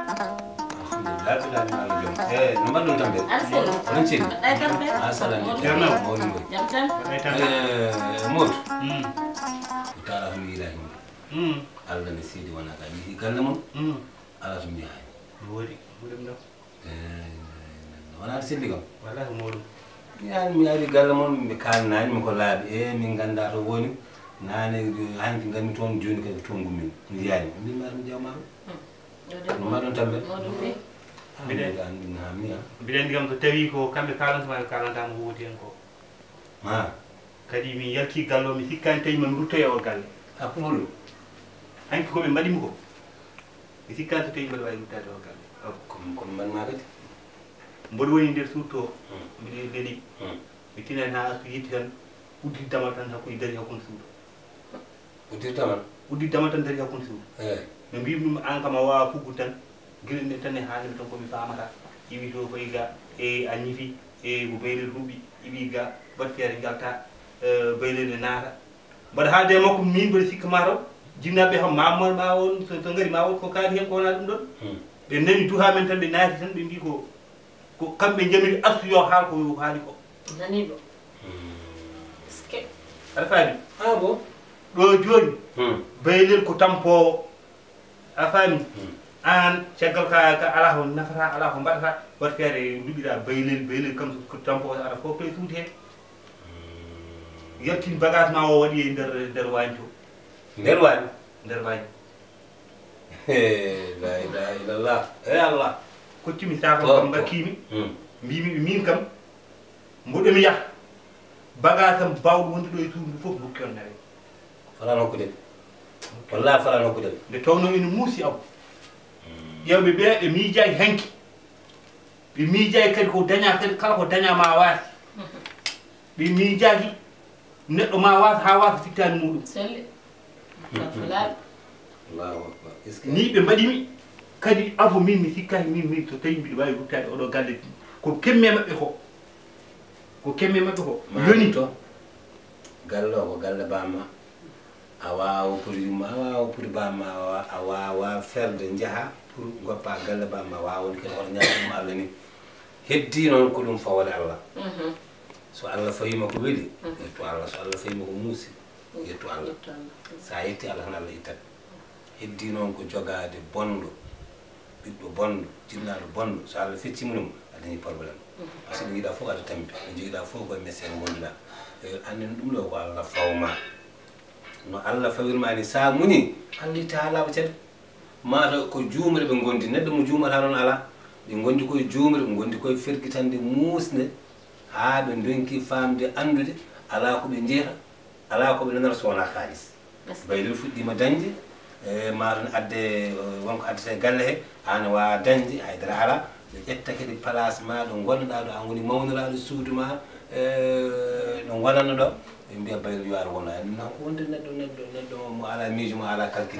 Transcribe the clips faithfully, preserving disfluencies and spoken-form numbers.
Alhamdulillah, ko daal maa ngi jom. Eh, no mbaɗɗon tambe? Aɗa selli? Oɗon celli? Mbaɗɗa e tampere? Ah, salaam. Mawɗum. Ceerno. Mawɗum koy. Jam tan? Mbaɗɗa e tampere? Eh, Modou. Mm. Ko taala ko mi yiɗaa himɓe. Mm. Allah ne seedi wonaa ka. Mi yiɗi galle mon. Mm. Alaa to mi yahaani. No woodi, mboɗo mi ɗo. Eh, wonaa to selli kam. Wallaahi ko mawɗum. Mi yaani, mi ari galle mon, mi kaalnaani mi ko laaɓi. Eh, min nganndaa to woni. Naane, hanki nganmi toon, jooni kadi ko toon ngummi. Mi yiyaani. Min mbaɗa mi jawmaaro. Hmm. No mbaɗon tambe? Mawɗum ni. Ah, mbiɗen, mbiɗa anndi na mi, ah. Mbiɗa anndi kam so tawii ko kamɓe kaalanta ma, ɓe kaalanta mo ko woni heen ko. Ah. Kadi min yaltii galle o, mi sikkaani tawi ma mi ruttoya o galle. Ah, ko holɗum? Hanki ko ɓe mbaɗi mi ko. Mi sikkaani so tawi mbaɗa waawi ruttaade o galle. Oh. Ko, ko mi mbaɗ ma kadi. Mboɗo woni nder suudu to. Hmm. Mbiɗo leli. Hmm. Mi tinani haa astu yitti tan. Uddi damal tan hakkunde dari hakkunde suudu. Uddi damal? Uddi damal tan dari hakkunde suudu. Eh. No mbimi ɗum, aan kam a waawa fuggude tan. Gila nde tan e haalde tan ko mi faamata. Iwi to ko iga, e a ñifi, e ko baylel huɓɓi, iwi ga, mbaɗ feere njalta, e, baylel ne naata. Mbaɗa haalde e makko, min mbaɗa sikka mataw, jinnaaɓe kam ma, ma, ma won, so, so ngari ma won ko kaali heen ko wonaa ɗum ɗon. Hmm. Ɓe nani duhaa men tan, ɓe naati tan, ɓe mbi ko, ko kamɓe njamiri astu yo haal ko yo haali ko. Nani ɗo. Hmm. Est-ce que? Aɗa faami? Ah bon? Ɗo jooni, hmm, baylel ko tampoowo. A faami? Hmm. Aan, caggal ka, ka alaa ko nafata, alaa ko mbaɗata, waɗi feere nduɓiɗa baylel, baylel kam ko tampo, aɗa fof koye suudu he. Hmm. Yaltin bagage ma o waɗi e nder, nder waañ to. Nder waañ? Nder waañ. He, la ilaha illallah. He Allah. Koccumi saafo kam, ngakkimi. Hmm. Mbimi ɓe min kam, mboɗo mi yaha. Bagage am baawɗo wonde ɗo e suudu ndu fof, ngokki on nawe. Fala nokkude. Wallahi fala nokkude. Nde tawno ina muusi aw. Hmm. Ƴeewɓe ɓe, ɓe miijaaki hanki. Ɓe miijaaki kadi ko dañaa kadi, kala ko dañaa ma waasi. Ɓe miijaaki neɗɗo ma waasa haa waasa fittaani muuɗum. Selli. Allahu akbar. Est-ce que ni ɓe mbaɗi mi kadi, afo min mi sikkaaki min, min so tawi mbiɗo waawi ruttaade oɗo galle, ko kemme maɓɓe ko. Ko kemme maɓɓe ko. Ma yoni to. Galle o ko galle bamma. A waawa woppude yumma, a waawa woppude bamma, a waawa, a waawa ferde njaha pour ngoppa galle bamma, a waawa wonde kadi hoto ñaama ɗum Allah ni. Heddi noon ko ɗum fawode Allah. Mhm. So Allah fawima ko weli, mhm, yettu Allah. So Allah fawima ko muusi, yettu Allah. Yettu Allah. Sa yetti Allah tan Allah ittat. Heddi noon ko jogaade bonɗo, ɓiɗɗo bonɗo, jinnaaɗo bonɗo. So Allah feccima ɗum, a dañi problème. Mhm. Parce que ɗo yiɗa fof aɗa tampi, ɗo jogiɗa fof koye message ngonduɗa. Eh, annden ɗum ɗo ko Allah fawma. No Allah fawirma ni, sa muñi, Allah itta haa laaɓa ceɗɗo. Mataw ko juumre ɓe ngondi, neɗɗo mo juumata noon alaa. Ɓe ngondi koye juumre, ɓe ngondi koye fergitande, muusde, haa ɓe ndonki faamde, anndude, alaa ko ɓe njiyata, alaa ko ɓe nanata so wonaa kaalis. Est-ce que baylel fuɗɗiima dañde, e, mataw ne adde, e, wonko addata e galle he, aan a waawa dañde, haydara alaa. Ɓe ƴetta kadi place ma ɗo ngonnoɗaa ɗo, aan woni mawniraaɗo suudu ma, e, ɗo ngonanno ɗo. Ɓe mbiya baylel yo ar wona. Wonde neɗɗo, neɗɗo, neɗɗo mo alaa miijo, mo alaa calcul.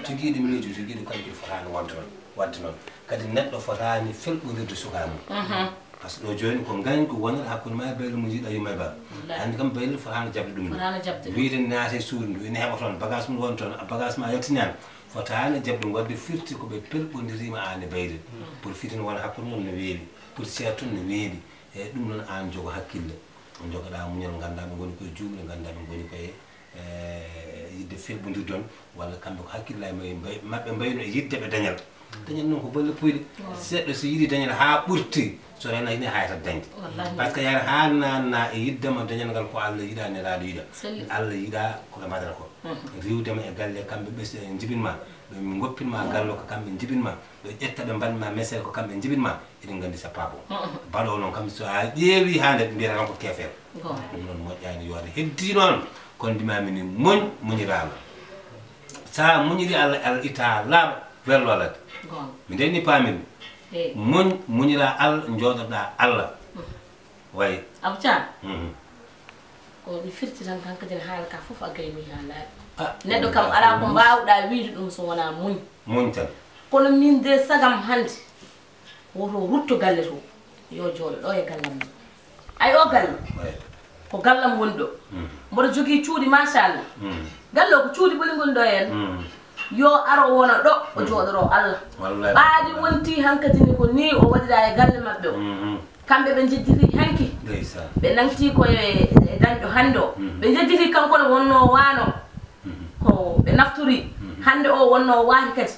Jogiiɗo miijo, jogiiɗo calcul fotaani wonde noon, waɗde noon. Kadi neɗɗo fotaani felɓondirde suka mum. Mhm. Par ce que ɗo jooni ko ngañgu wonata hakkunde ma e baylel mo njiɗa yumma e baaba. Wallaahi. Anndi kam baylel fotaani jaɓde ɗum. Fotaani jaɓde ɗum. Wiyde naate suudu ndu, ene heɓa toon, bagage mum won toon, bagage ma yaltinaani. Fotaani jaɓde ɗum, waɗde firti ko ɓe pelɓondiriima aan e baylel. Mm. Pour fitina wona hakkunde mon no weeli, pour ceertun no weeli. E ɗum noon aan jogo hakkille. Jogoɗaa muñal, nganndaa ɓe ngoni koye juumre, nganndaa ɓe ngoni koye e yiɗde feɓɓondirde on, walla kamɓe ko hakkillaaji maɓɓe mbayno e yiɗde ɓe dañal. Dañal noon ko bolle puyɗe. Seɗɗo so yiɗi dañal haa ɓurti, so renaki ni hayata dañde. Par ce que yata haa nanna e yiɗde ma dañal ngal ko Allah yiɗa, nelaaɗo yiɗa. Allah yiɗa ko ɓe mbaɗata ko. Riiwde ma e galle kamɓe ɓe njibin ma, ɓe ngoppin ma gallo ko kamɓe njibin ma, ɓe ƴetta ɓe mbaɗ ma mesere ko kamɓe njibin ma, eɗen nganndi c'est pas bon. Baɗo noon kam so a ƴeewi haa nde ɓe mbiyata tan ko keefeero. Ɗum noon moƴƴaani, yo Allah heddi noon. Kono mbimami ni muñ, muñiraama. Sa muñiri Allah, Allah itta laaɓa, wello Allah. Mi ndenni paamin. Muñ, muñira Allah, njooɗoɗa Allah. Way. Abou Thiam. Ko mi firti tan, kankadi ne haala ka fof a gayni ha laaɓi. Neɗɗo kam alaa ko mbaawɗa wiide ɗum so wonaa muñ. Muñ tan. Kono min de sagam hannde woto rutto galle to, yo jooɗo ɗo e gallam mum. Ay o galle, ko gallam woni ɗo. Mboɗo jogii cuuɗi machallah. Galle o ko cuuɗi ɓoli ngoni ɗo heen. Yo aro wona ɗo, o jooɗoro Allah. Ɓaadi wonti hankadi ni ko ni o waɗira e galle maɓɓe o. Kamɓe ɓe njejjiti hanki. Ɓe nangti ko e e dañɗo hannde o. Ɓe njejjiti kanko ne wonno waano. Ko ɓe naftori. Hannde o wonno waaki kadi.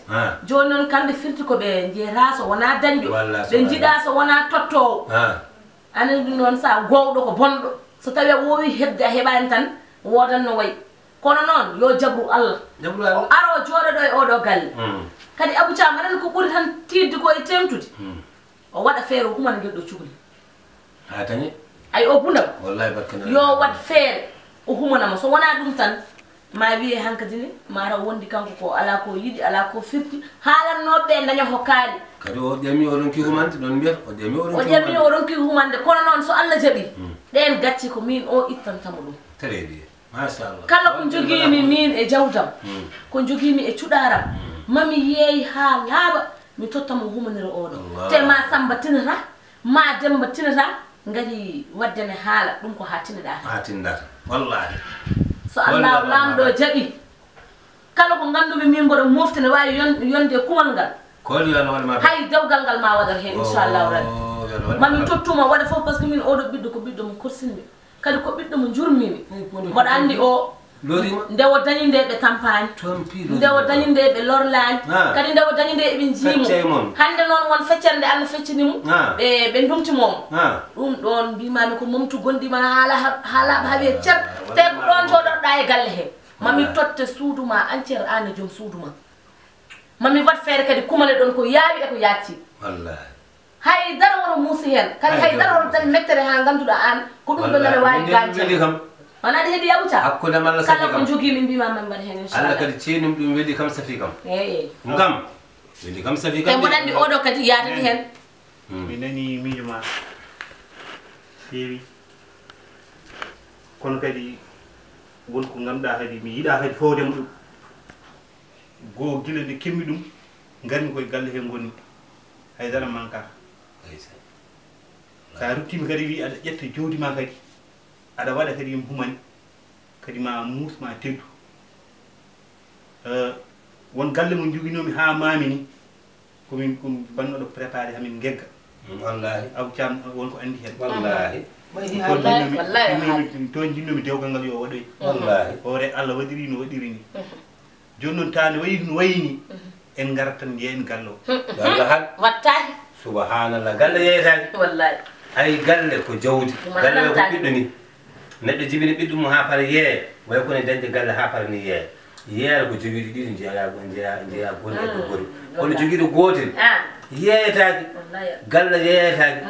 Jooni noon kamɓe firti ko ɓe njeyata so wonaa dañɗo. Ɓe njiɗa so wonaa tottoowo. Anen ɗum noon sa gowɗo ko bonɗo. So tawi a woowi heɓde a heɓaani tan, woodan no wayi. Kono noon yo jabru Allah. O aro jooɗoɗo e oɗo galle. Kadi Abou Thiam aɗa anndi ko ɓuri tan tiiɗde ko e teeŋtude. O waɗa feere o humana ngel ɗo cukalel. Ha dañe. Ay o bundam. Wallahi barka na. Yo waɗ feere o humana mo. So wonaa ɗum tan ma wiye hankadi ni mataw wondi kanko ko alaa ko yiɗi, alaa ko firti. Haalannooɓe ɓe daña ko kaali. Kadi o ƴami o ronki humande, ɗon mbiyata o ƴami o ronki humande. O ƴami o ronki humande, kono noon so Allah jaɓi ɗeen gacce ko min o ittantamo ɗum. Très bien. Machallah. Kala ko njogiimi miin e jawdam, ko njogiimi e cuɗaaram, mami yeey haa laaɓa, mi totta mo humanira oɗo. Te ma Samba tinata, ma Demba tinata, ngari waɗde ne haala ɗum ko haa tinɗa tan. Haa tinɗa tan. Wallahi. So Allah laamɗo jaɓi, kala ko ngannduɓe min mboɗo mofti ne waawi yon- yonde e kuwal ngal. Ko waɗi yo Allah waɗ ma. Hay dewgal ngal ma waɗat heen, inchallahu rabbi. Mami tottuma waɗa fof, par ce que min oɗo ɓiɗɗo ko ɓiɗɗo mo korsinmi. Kadi ko ɓiɗɗo mo njurmimi. Mboɗo anndi o nde o dañi nde ɓe tampaani, nde o dañi nde ɓe lorlaani, kadi nde o dañi nde eɓe njiimo. Hannde noon won feccere nde Allah feccini mo, ɓe ɓe ndumti mo. Ɗum ɗoon mbimami ko momtu gonɗima haala ha- haala hawi e cer. Te ko ɗoon jooɗorɗa e galle he. Mami totte suudu ma entière, aan e joom suudu ma. Mami waɗ feere kadi kumale ɗon ko yaawi e ko yaacci. Wallahi. Hay dara woto muusi heen. Kadi hay dara woto dañ mettere haa ngannduɗaa aan ko ɗum ɗo nana waawi gaañde. Weli kam. Wona ɗi heɗi yaɓuta. Hakkunde malla safi kam. Kala ko njogii min mbima mami mbaɗa heen inchallah. Allah kadi ceenum ɗum weli kam safi kam. Eyi. Ngam weli kam safi kam. Te mboɗo anndi oɗo kadi yaadani heen. Mi nani miijo ma feewi. Kono kadi won ko ngannduɗaa kadi mi yiɗa kadi fowde mo ɗum. Goo gila nde kemmi ɗum ngarmi koye galle he ngonni. Haydara manka. Sa ruttima kadi wi aɗa ƴetta jawdi ma kadi aɗa waɗa kadi yim humani kadi ma muus ma teddu. Won galle mo joginomi ha mami ni. Komin ko bannoɗo préparé hamin gegga. Wallahi. Aw cam won ko andi hen. Wallahi. Toon jinnomi dewgal ngal yo waɗoy. Wallahi. Hoore Allah waɗiri no waɗiri ni. Jooni noon taani wayi no wayi ni. En ngarat tan njeyen gallo. Wallahi. Wattahi. Subhanallah, galle yeyetaake. Wallahi. Ay galle ko jawdi. Galle ko ɓiɗɗo ni. Neɗɗo jibini ɓiɗɗo mum haa fara yeeya, way kono dañde galle haa fara ni yeeya. Yeeyata ko jogiiɗo ɗiɗi njeeya njeeya njeeya golle e ko gori. Kono jogiiɗo gootel yeeyataake. Galle yeeyataake.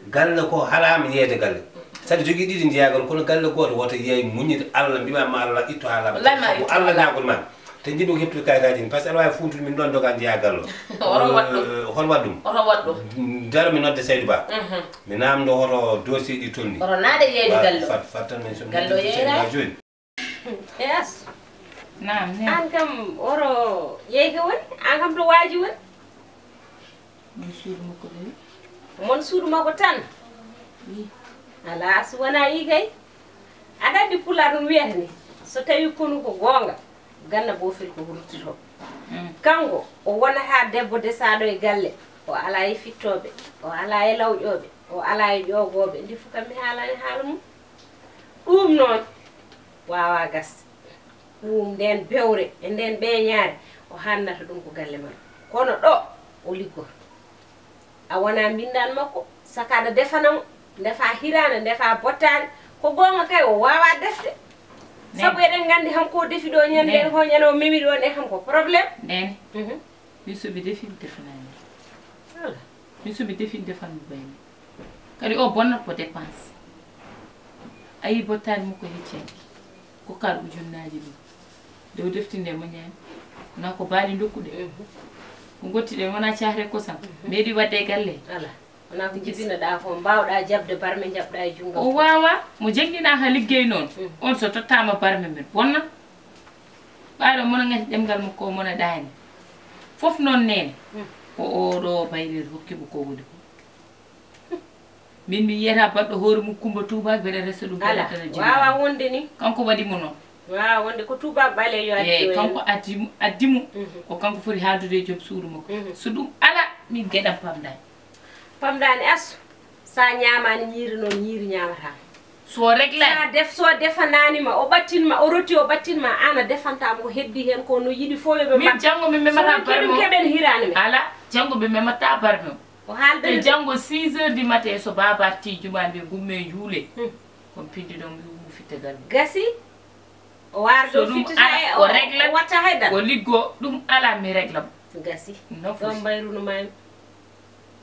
Galle ko haraama yeeyde galle. Saɗa jogii ɗiɗi njeeya galle kono galle gooto woto yeey muññit Allah mbima ma Allah itto haa laaɓa. Sabu Allah ñaagol ma. Te jiɗmi ko heɓtude kayitaaji ni par ce que aɗa waawi fuuntude min ɗoon doga njeeya gallo. Hol waɗ ɗum? Hol waɗ ɗum? Daro mi nodde Saydou Ba. Mi naamndo hoto dossier ɗi tolni. Oto naade yeeyde gallo. Fat fat tan min so gallo yeeyra jooni. Yes. Naam ne. An kam oro yeeyke woni an kam to waaji woni. Mon suudu makko de. Mon suudu makko tan. Wi. Ala so wona yi kay. Aɗa anndi pulaar ɗum wiyata ni so tawi konu ko goonga. Ganna boofel ko ruttoto. Kanko o wona haa debbo desaaɗo e galle, o alaa e fittooɓe, o alaa e lawƴooɓe, o alaa e ƴoogooɓe, nde fof kam mi haalani haala mum. Ɗuum noon waawaa gas. Ɗum nden bewre e nden ɓeeñaare, o haannata ɗum ko galle makko. Kono ɗo o liggoto, a wona mbinndaan makko, saka aɗa defana mo, ndefa hiraande, ndefa bottaari. Ko goonga kay, o waawaa defde. Sabu eɗen nganndi han ko defi ɗo ñande, han ko ñande o memi ɗo ne, han ko problème. Nene. Mhm. Min so mi defi, mi defanaani. Voilà. Min so mi defi, mi defan mo bayni. Kadi o bonnat ko dépense. A yii bottaari makko hecci hanki. Ko kar ujunnaaji ɗum. Nde o deftinde mo ñaami. Wona ko baali ndokkuɗe. Mhm. Ko ngotti ɗe wona cahre kosam. Mhm. Meeɗi waɗde e galle. Ala. Wona ko jibinoɗaa ko, mbaawɗaa jaɓde barme, njaɓɗaa e junngo. O waawaa, mo jannginaa haa liggey noon. Mhm. On so tottaama barme men, bonna. Ɓaaɗo mona ngati ɗemngal makko, o mona ɗaani. Fof noon neene. Mhm. Ko oɗo baylel hokki mo ko woni ko. Min mi yiyata baɗɗo hoore mum Kumba Tuuba, mbeɗa resa ɗum, mbeɗa Ala, tana jibina. Waawaa wonde ni. Kanko waɗi mo noon. Waawaa wonde ko Tuuba ɓaleejo addi. Eey, o kanko addi mo, addi mo. Mhm. Ko kanko foti haaldude e joom suudu makko. Mhm. So ɗum alaa, min geɗam pamɗaani. Pamɗaani asu. Sa ñaamaani ñiiri noon, ñiiri ñaamataa. So o reglani. Sa def, so defanaani ma, o ɓattin ma, o rotti, o ɓattin ma, aan a defanta mo ko heddii heen ko no yiɗi fof, yo ɓe Min mbaɗ. Janngo mi memata barme o. Keɓen hiraani men. Ala, janngo mi memata barme o. O haalda. Te janngo six heures du matin, so baaba arti jumaani ɓe ngumme njuule. Hmm. Kon pindi ɗon mi ummu fittagal mum. Gasi. O waarda o fittita e o, o regla, o watta haydara. O liggo, ɗum ala mi regla mo. Gasi. No foti. Ɗon mbayru no maami.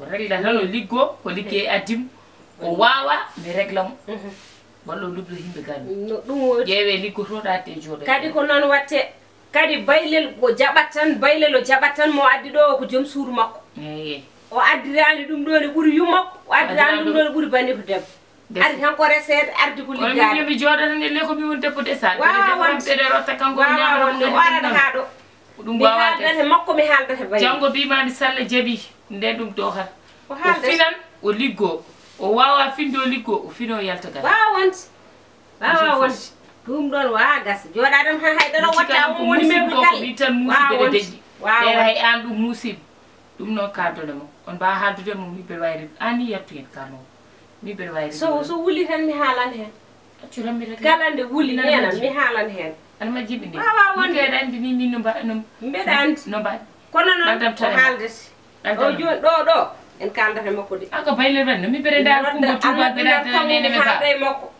O regla tan o liggo, o liggey addi mo. O waawa mi regla mo. Mhm. Walla o lublo yimɓe galle. No ɗum woni. Ƴeewe liggotoɗa te jooɗo. Kadi ko noon watte. Kadi baylel o jaɓat tan, baylel o jaɓat tan, mo addi ɗo o ko joom suudu makko. Eeye. O addiraani ɗum ɗo ne ɓuri yummakko, o addiraani ɗum ɗo ne ɓuri banndiko debbo. Gasi. Ardi tan ko reseede, ardi ko liggaade. Kono min mi jooɗata ne le ko mi woni debbo de sal. Waawaa wonde. Ɓeɗe rotta kanko. Waawaa wonde. O arata haa ɗo. Ko ɗum waawaa. Mi haaldata makko, mi haaldata baylel. Janngo mbimaami Salla jaɓi, nden ɗum dohata. O haaldata. O finan, o liggo. O waawaa finde, o liggo, o fino, o yalta galle. Waawaa wonde. Waawaa wonde. Ɗum ɗon waawaa gasa. Jooɗaa tan haa haydara watta, on woni mewɓe galle. Ɗi tan musiɓɓe ɗe deƴƴi. Waawaa wonde. Ɗen hay aan ɗum musiɓɓe. Ɗum noon kaaldone mo. On mbaawa haaldude mo, mi mbeɗa waawi rewde. Aan ni yettu heen ka mawɗo. Mi mbeɗa waawi rewde. So, so wuli tan mi haalan heen. Accu tan mi rewde. Kala nde wuli neena mi haalan heen. Ana majjiɓi ni. Waawaa wonde. Mi mbeɗa anndi ni min no mba-, no. Mbeɗa anndi. No mbaɗ. Kono noon o haaldete. O jooni ɗo, ɗo en kaaldata e makko de. Aka baylel ɓen, no mi mbeɗa ndaar Kumba Tuuba, mbeɗa ndaar nene mi haalda e makko.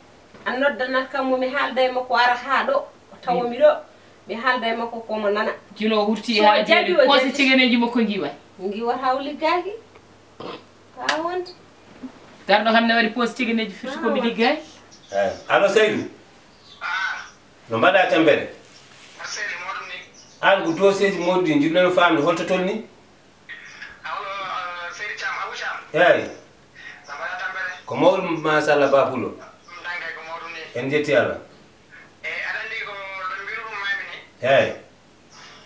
A noddanat kam mo mi haalda e makko, ara haa ɗo, o tawa mi ɗo, mi haalda e makko ko mo nana. Gila o wurti haa jooni, poose cegeneeji makko ngiwa. Ngiwata o liggaaki. Haa wonde. Garɗo kam ne waɗi poose cegeneeji firti ko mi liggaaki. Eey. Allo Seydou. No mbaɗa tampere? Aan ko dossier ji mawɗi ɗi njiɗnomi faamde holto tolni? Allo, eh, Seydi Thiam, Abou Thiam. Eey. No mbaɗa tampere? Ko mawɗum, machallah, Ba Pulo. Ɗum tan kay ko mawɗum ni. En njetti Allah. Eey, aɗa anndi ko no mbiruɗum maami ni? Eey.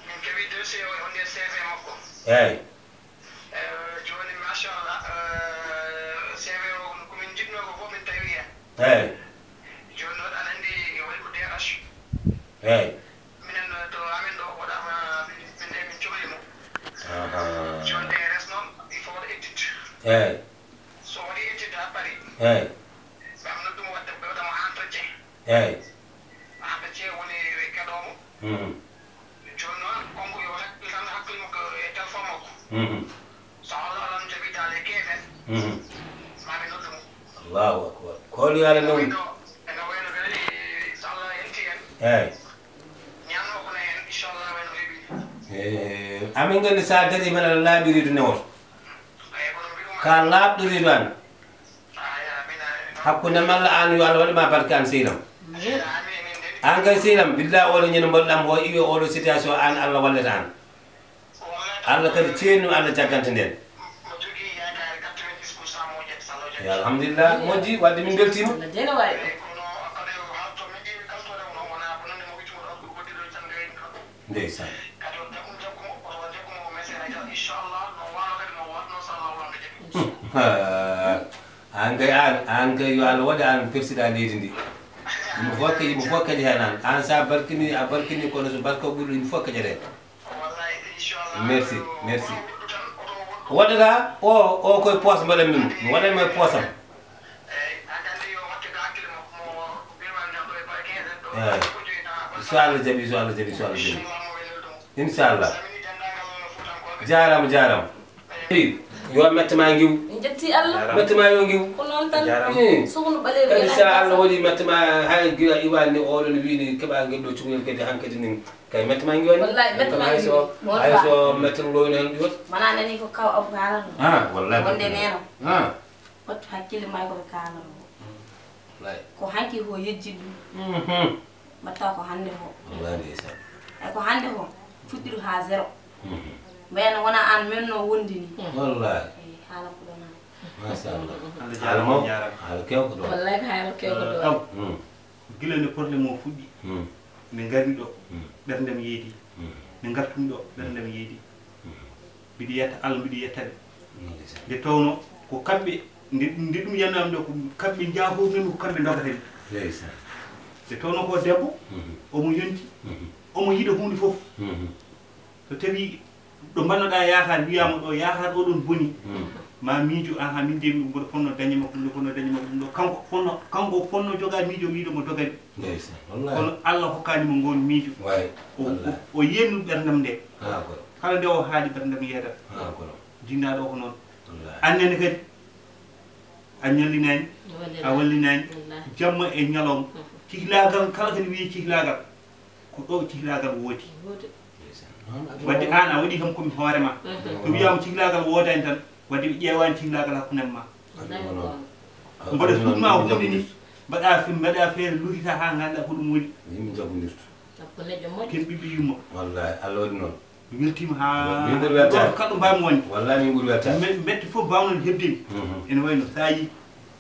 Min keɓi dossier o e nder C V makko. Eey. Eh, jooni, machallah, eh, C V o ko min njiɗnoo ko fof min tawi heen. Eey. Jooni noon, aɗa anndi, waɗi ko D R H. Eey. Minen, eh, to amen ɗo, waɗaama, min, min, min cohli mo. Ahaa. Jooni D R H noon, il faut waɗa étude. Eey. So waɗi étude haa paari. Eey. Ɓe am noddu mo waɗde, ɓe waɗa mo entretien. Eey. Entretien woni ɓe keɗoo mo. Mhm. Jooni noon, kanko yo hakkil tan, hakkil makko e téléphone makko. Mhm. So Allah, Allah jaɓi daal e keefen. Mhm. Maa mi noddu mo. Allahu akbar. Ko holi yaade noon? Ene wayno, ene wayno kadi, so Allah yanti en. Eey. Ñaanno ko na en, inchallah, wayno heɓi. Eh, amin nganndi so a darii men aɗa laaɓi reedu newoto. Eey, kono mbiɗum. Ka laaɓɗo reedu an. Hakkunde malla aan, yo Allah waɗu ma barke aan seyram. Aan kay seyram, billahi oɗo ñande mbaɗɗam o iyo oɗo situation aan, Allah wallata aan. Allah kadi ceennu, Allah jagganta nden. Ya alhamdulillah, moƴƴi, wadde min beltima. Ndeysaan. Hmm. Ha. Aan kay, aan, aan kay, yo Allah waɗu aan persiɗaa leydi ndi. Yimɓe fof keƴa, yimɓe fof keƴa heen aan. Aan so a barkini, a barkini, kono so barka ɓuri, yimɓe fof keƴata heen. Merci, merci. Ko waɗata o, o koye poos mbaɗan min. Mi waɗan mo e poosam. Eey. So Allah jaɓi, so Allah jaɓi, so Allah jaɓi. Inchallah. Jaaraama, jaaraama. Yo mette ma ngiw. En jetti Allah. Mette ma yo ngiw. Ko noon tan. Jaaraama. Eh. Suknu ɓaleeru. Kadi sa Allah waɗi mette ma, hay gila iwani ni oɗo ne wini keɓa ngel ɗo cukalel kadi hankadi ni. Kay mette ma ngiwani. Wallahi, mette ma ngiwani. Hay so, hay so mette no loyno hen ɗiwat. Mana nani ko kaw Abu haalano. Ah, wallahi. Wonde neeno. Ah. Wattu hakkille ma ko ɓe kaalano. Wallahi. Ko hanki ko yejji ɗum. Mhm. Mbaɗta ko hannde ko. Wallahi ndeysaan. Ay ko hannde ko fuɗɗiru haa zéro. Mhm. Mbayano wona aan menno wondi ni. Wallahi. Eh, haala ko ɗon. Machallah. Allah jaaraama, haala, on jaaraama. Haala kewko ɗo. Wallahi ko haala kewko ɗo. Aw. Hmm. Gila nde problème o fuɗɗi. Hmm. Min ngarmi ɗo. Hmm. Ɓerndam yeedi. Hmm. Min ngartumi ɗo. Ɓerndam yeedi. Hmm. Mbiɗo yetta Allah, mbiɗo yetta ɓe. Ndeysaan. Nde tawno ko kamɓe, nde, nde ɗum yanno am ɗo, ko kamɓe njaafurnoomi, ko kamɓe ndogata mi. Ndeysaan. Nde tawno ko debbo, mhm, omo yonti, mhm, omo yiɗa huunde fof. Mhm. So tawi ɗo mbannoɗaa yaakaar, wiyaama ɗo yaakaar ɗo ɗon boni, mhm, ma miijo, aha, min de mboɗo fotnoo dañde ma ɗum ɗo, fotnoo dañde ma ɗum ɗo. Kanko fotnoo, kanko fotnoo jogaa miijo, miijo mo dogani. Ndeysaan, wallahi. Kono Allah hokkaani mo ngoon miijo. Waay, o, o, wallahi, o yeenu ɓerndam nde. Haa, ko. Kala nde o haali ɓerndam yeedat. Haa, ko. Jinnaaɗo o ko noon. Wallahi. Aan nene kadi, a ñallinaani, a wallinaani. A wallinaani. Wallahi. Jamma e ñalawma. Mhm. Cihlaagal kala kadi wiyee cihlaagal, ko ɗo cihlaagal woodi. Woodi. Ndeysaan. Wadde aan a waɗi kam ko mi hoore ma. Mhm. So wiyaama cihlaagal woodaani tan, wadde ɓe ƴeewaani cihlaagal hakkunde am ma. Wallahi. Mbaɗa suuɗ ma huunde ni, mbaɗa fe-, mbaɗa feere luttita haa ngannda ko ɗum woni. Yimɓe njaɓondirta. Ko neɗɗo moƴƴo. Ken ɓiɓɓe yumma. Wallahi, Allah waɗi noon. Mi weltiima haa. Min ɓuri weltaade. Ɗo kala ɗo mbaawmi wonde. Wallahi, min ɓuri weltaade. Me-, mette fof mbaawnoon heɓde mi. Mhm. Ene wayno so a yii.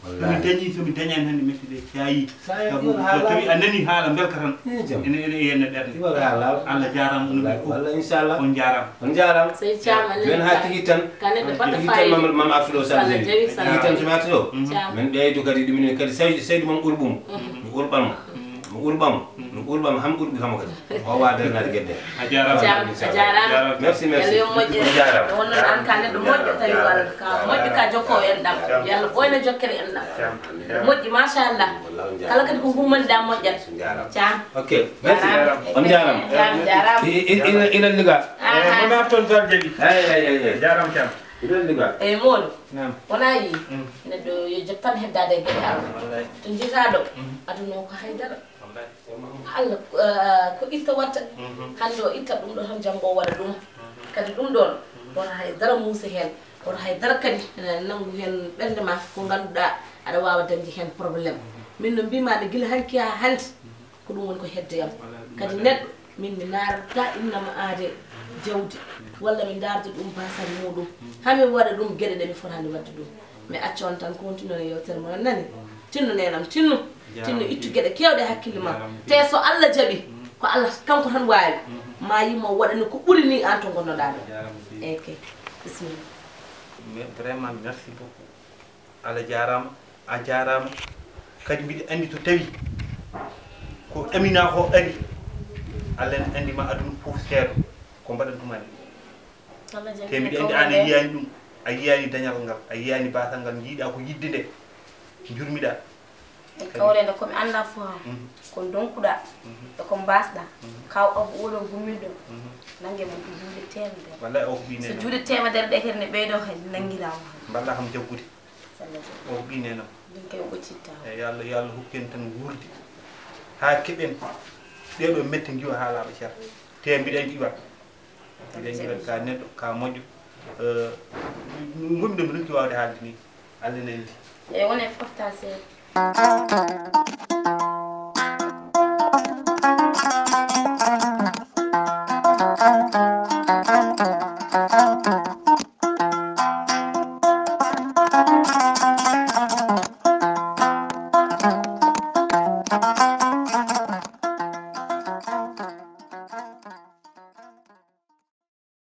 Wallahi. So mi dañii, so mi dañaani hannde mette ɗe, so a yii. So a yii, sabu so tawi a nanii haala mbelka tan. Eh, jam. Ene, ene, ene yenna ɓernde. Ɗum ko haala. Allah jaaraama, onon ɓe fof. Wallahi, inchallah. On jaaraama. On jaaraama. Sey Caam, a nanii. Jooni haa tigi tan. Ka neɗɗo baɗɗo faayiida. Tigi tan, Mam-, Mam Artuɗo Sall. Sall Jewi. Tigi tan, so mi artuɗo. Mhm. Caam. Min ɓeydo kadi ɗum, minen kadi seydi, seydi mon urɓum. Mhm. Mi urɓam. Mhm. Mi urɓam, mi urɓam, han urɓi kam kadi. O wa darnaade gedde. A jaaraama. Jam, a jaaraama. Merci, merci. Yalla yo moƴƴere. On jaaraama. Wonno an ka neɗɗo moƴƴo tawi ko Allah. Ka moƴƴo ka jokko en ɗam. Yalla ɓooyna jokkere en ɗam. Jam. Moƴƴi, machallah. Kala kadi ko gummani ɗam moƴƴat. Jam. Ok, merci. Jaaraama. On jaaraama. Jam, jaaraama. I, i, i, ina, ina liga. Aha. Eh, mo nafton Sall Jewi. Eyi, eyi, eyi, eyi. Jaaraama, Caam. Ina liga. Eyi, Moolo. Naam. Wona yi. Mm. Neɗɗo yo jot tan heddaade e geɗe Allah. Wallahi. To njitaa ɗo, mm, aduna o ko haydara. Wallahi. Allah, eh, ko itta watta. Mhm. Hannde o itta ɗum ɗo tan, janngo o waɗa ɗum. Mhm. Kadi ɗum ɗoon, mhm, wota hay dara muusa heen. Wota hay dara kadi, eh, nanngu heen ɓernde ma ko ngannduɗaa aɗa waawa dañde heen problème. Mhm. Min no mbiimaami gila hanki haa hannde, mhm, ko ɗum woni ko hedde am. Wallahi, ɗum kadi wallahi. Neɗɗo, min mi ndaarata innama aade jawdi, mhm, walla mi ndaarda ɗum baasal muɗum. Mhm. Haa mi waɗa ɗum geɗe ɗe mi fotaani waɗde ɗum. Mi acca on tan, continue e yewtere mon, nani? Tinno, neenam, tinno. Jaaraama. Tinno, ittu geɗe keewɗe hakkille ma. Jaaraama. Te so Allah jaɓi, mm, ko Allah kanko tan waawi. Mm. Ma yimmo waɗani ko ɓuri ni aan to ngonnoɗaa ɗo. Jaaraama. Eke. Bismillah. Mais vraiment, merci beaucoup. Allah jaaraama, a jaaraama. Kadi mbiɗa anndi to tawi ko Amina ko ari, Allah ne anndi ma aduna fof seeɗa ko mbaɗantuma ni. Te mbiɗa anndi aan a yiyaani ɗum, a yiyaani dañal ngal, a yiyaani baasal ngal, njiiɗaa ko yiɗde nde, njurmiɗaa. E kawre nde ko mi anndaa fof am, mhm, ko ndonkuɗaa, mhm, e ko mbaasɗaa, mhm, kaw Abu oɗo gummiɗo, mhm, nannge mon ko juuɗe teemedere. Wallahi o ko ɓiy nene. So juuɗe teemedere ɗe kadi ne ɓeydoo kadi nanngiraama. Mballa kam jaggude. Sallallahu. O ko ɓiy nene. Ɗum kay o ɓoccitta. Eyi, yo Allah, yo Allah hokku en tan wuurde. Haa keɓen ɗee ɗoo mette ngiwa haa laaɓa cer. Te mbiɗa anndi iwa. Eɗen njiɗa ka neɗɗo, ka moƴƴo. Eh, ngonmi ɗo mi ronki waawde haalde ni. Allah ne anndi. Eyi, won e forta seeɗa.